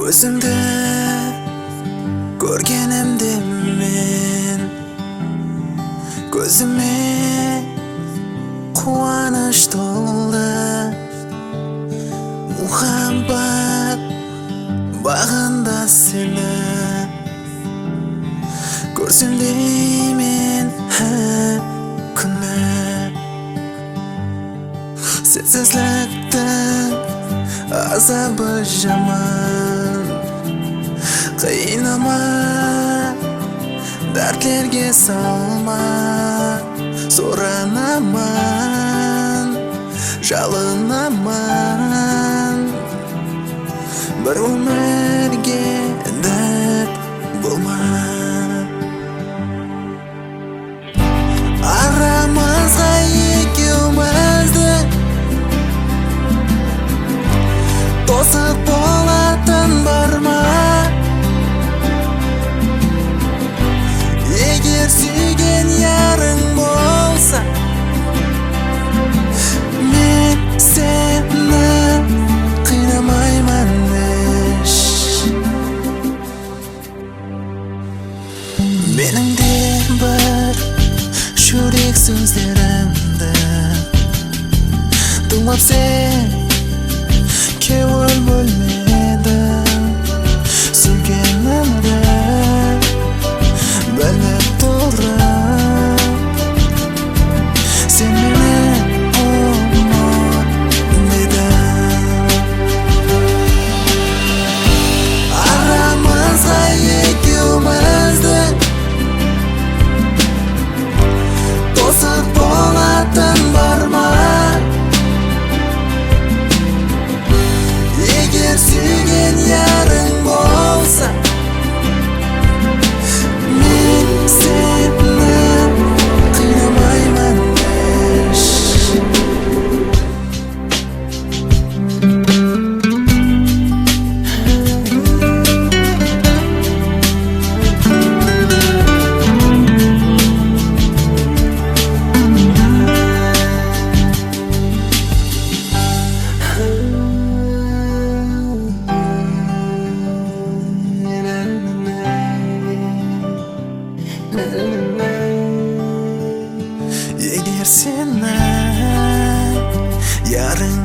Өзіңді көргенімде мен көзіме қуаныш толды. Мухаббат бағында сені көрсем деймін әр күні. Сенсіздіктің азабы жаман, қинама, дәрттерге салма. Сұранамын, жалынамын, бір өмірге дәт болма. Арамызға екеуміздің тосық болатын бар ма? Егер сүйген ярың болса, мен сені қинамаймын еш. Менің де бір жүрек сөздерімді тыңлап сен кеуіл бөлмедің. Сүйгенімді біліп тұрып сен мені ұмыт дедің. Арамызға екеуміздің тосық болатын бар ма? Егер сүйген ярың болса, мен сені қинамаймын еш. Егер сені ярың